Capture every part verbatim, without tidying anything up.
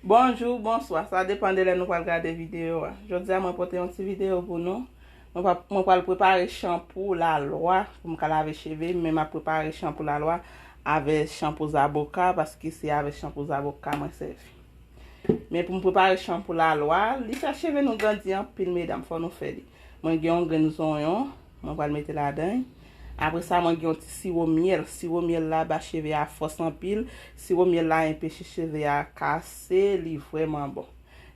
Bonjou, bonswa, sa depann de lè nou pral gade videyo a. Jodi a, mwen pote yon ti videyo pou nou. Mwen pa, mwen pral prepare chanpou lalwa pou m ka lave cheve m, men m ap prepare chanpou lalwa avè chanpou zaboka, paske se avè chanpou zaboka mwen sèvi. Men pou m prepare chanpou lalwa, li fè cheve nou grandi anpil, medam, fò nou fè li. Mwen gen yon grenn zonyon, mwen pral mete ladan. Apre sa, mwen gen yon ti siwo myèl. Siwo myèl la ba cheve a fòs anpil. Siwo myèl la enpeche cheve a kase, li vrèman bon.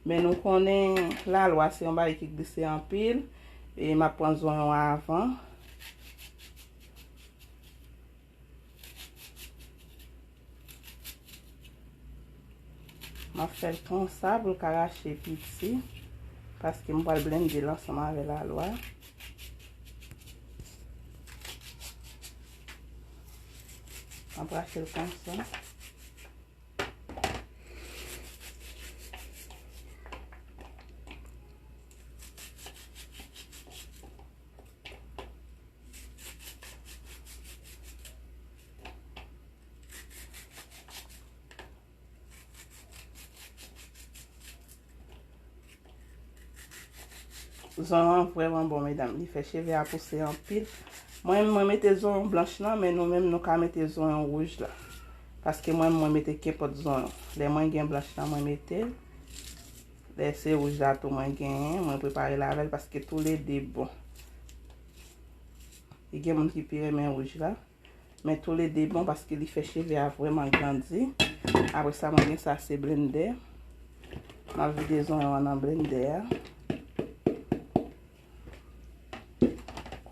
Men nou konnen lalwa se yon bagay ki glise anpil. E m ap pran zonyon avan. M ap fè l konsa pou l ka rache piti, paske m pral blende l ansanm avè lalwa. M ap rache l konsa. Zonyon an vrèman bon, medam. Li fè cheve a pouse anpil. Mwen, mwen mete zonyon blanch lan, men nou menm, nou ka mete zonyon wouj la. Paske mwen, mwen mete kenpòt zonyon. Lè mwen gen blanch lan, mwen mete l. Lè se wouj la tou mwen genyen, mwen prepare l avè l paske toulede bon. E gen moun ki pi renmen wouj la. Men toulede bon paske li fè cheve a vrèman grandi. Apre sa, mwen gen sa se blendè. M ap vide zonyon an nan blendè a.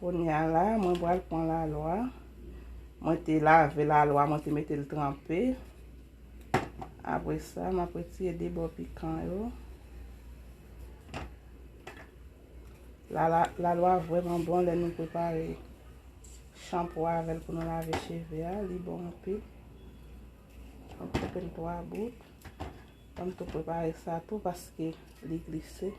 Kounye a la, mwen pral pran lalwa. Mwen te lave lalwa, mwen te mete l tranpe. Apre sa, m ap retire de bò pikan yo. Lala, lalwa vrèman bon lè nou prepare chanpou avè l pou nou lave cheve a. Li bon anpil. M ap koupe l twa bout. Ban m tou prepare sa tou paske li glise.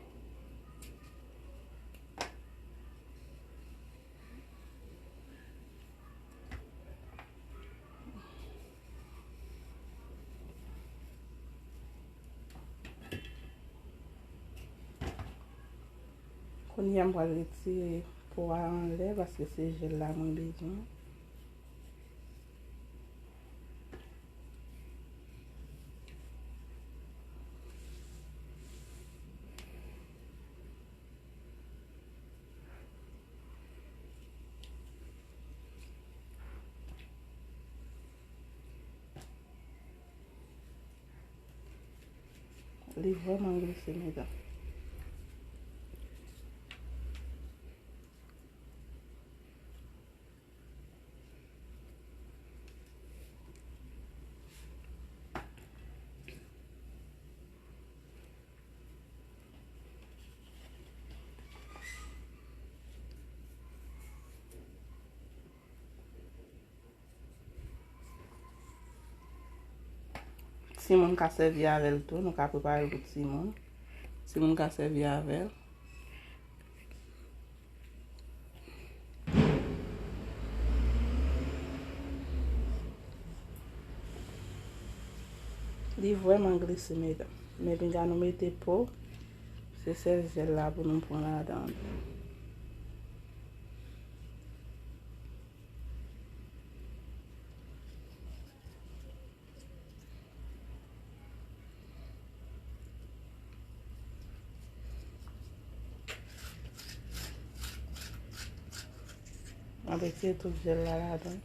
Kounye a, m pral retire po a anlè paske se jèl la mwen bezwen. Li vrèman glise, medam. Timoun ka sèvi avè l tou, nou ka prepare l pou timoun. Timoun ka sèvi avè l. Li vrèman glise, medam. Men pinga nou mete po, se sèl jèl la pou nou pran ladan. Mwen retire tout jèl la ladan.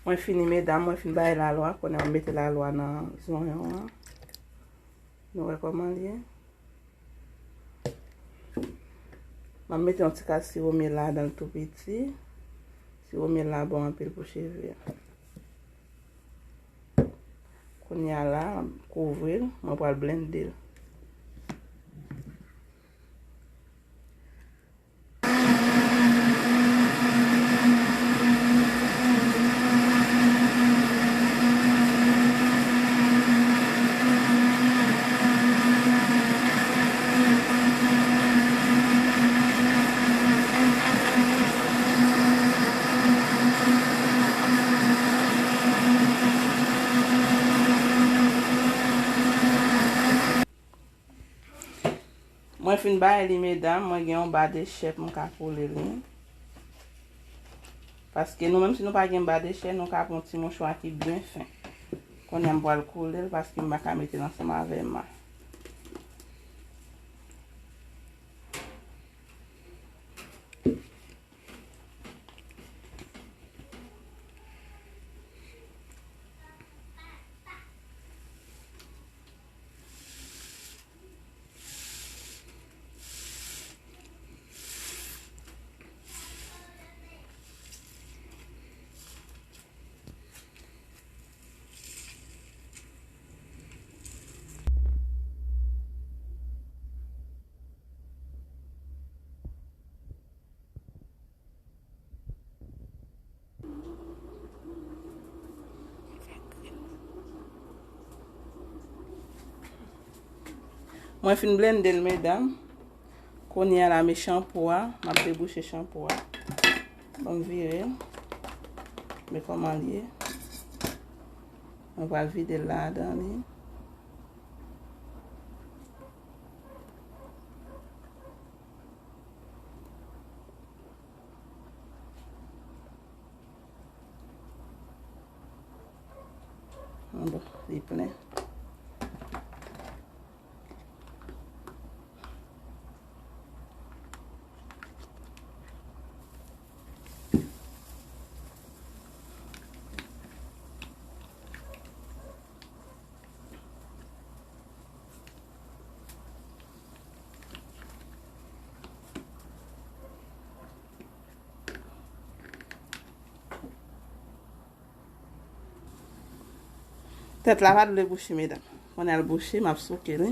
Mwen fini, medam, mwen fin bay lalwa, kounye a mwen mete lalwa nan zonyon an. Nou wè kòman l ye? M ap mete yon ti kal siwo myèl ladan l tou piti. Siwo myèl la bon anpil pou cheve a. Kounye a la, m kouvri l, mwen pral blende l. Fin bay li, medam, mwen gen yon ba de chè pou m ka koule li. Paske nou menm, si nou pa gen ba de chè, nou ka pran ti mouchwa ki byen fen. Kounye a m pral koule l paske m pa ka mete l ansanm avè m. Mwen fin blende l, medam. Kounye a la, men chanpou a, m ap debouche chanpou a. Ban m vire l. Men kòman l ye. Mwen pral vide l ladan li. Bon, li plen. Tèt la pa dwe bouche, medam. Kounye a l bouche, m ap souke li.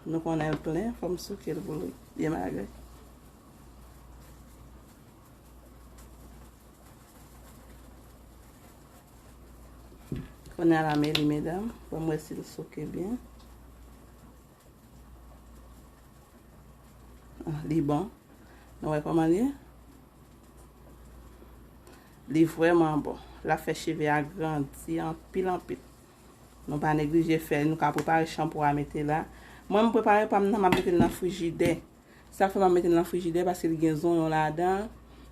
Nou konnen l plen, fò m souke l pou l byen mare. Kounye a la, men li, medam, ban m wè si l souke byen. Ah, li bon. Nou wè kòman li ye? Li vrèman bon. L ap fè cheve a grandi anpil, anpil. Nou pa neglije fè, nou ka prepare chanpou a mete la. Mwen, m prepare pa m nan, m ap mete l nan frijidè. Sa k fè m ap mete l nan frijidè, paske li gen zonyon ladan.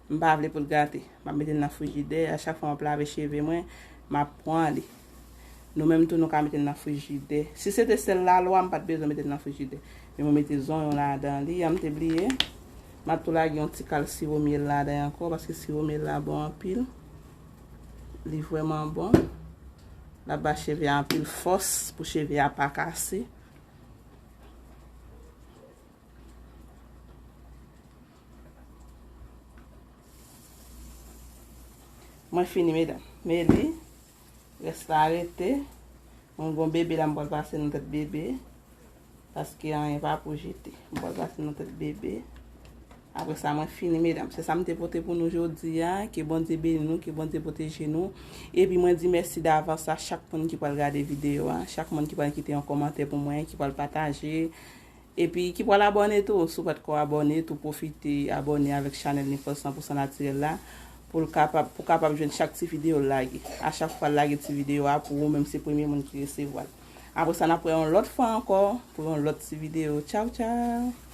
M pa vle pou l gate. M ap mete l nan frijidè. A chak fwa m ap lave cheve mwen, m ap pran li. Nou menm tou, nou ka mete l nan frijidè. Si se te sèl lalwa, m pa t bezwen mete l nan frijidè. Men mwen mete zonyon ladan li. An, m te bliye. M ap tou lage yon ti kal siwo myèl ladan ankò, paske siwo myèl la bon anpil. Li vrèman bon. L ap ba cheve a anpil fòs pou cheve a pa kase. Mwen fini, medam. Men li, rès la rete. Mwen gon bebe la, m pral pase nan tèt bebe. Paske anyen pa pou jete. M pral pase nan tèt bebe. Apre sa, mwen fini, medam. Se sa m te pote pou nou jodi a. Ke Bondye beni nou, ke Bondye pwoteje nou. Epi mwen di mèsi davans a chak moun ki pral gade videyo a, chak moun ki pral kite yon kòmantè pou mwen, ki pral pataje. Epi ki pral abòne tou, si w pa t ko abòne tou, pwofite abòne avèk chanèl Nicole san pou san natirèl la, pou l kapab, pou kapab jwenn chak ti videyo l lage. A chak fwa l lage ti videyo a, pou ou menm se premye moun ki resevwa l. Apre sa, n ap wè yon lòt fwa ankò, pou yon lòt ti videyo. Tchaw, tchaw!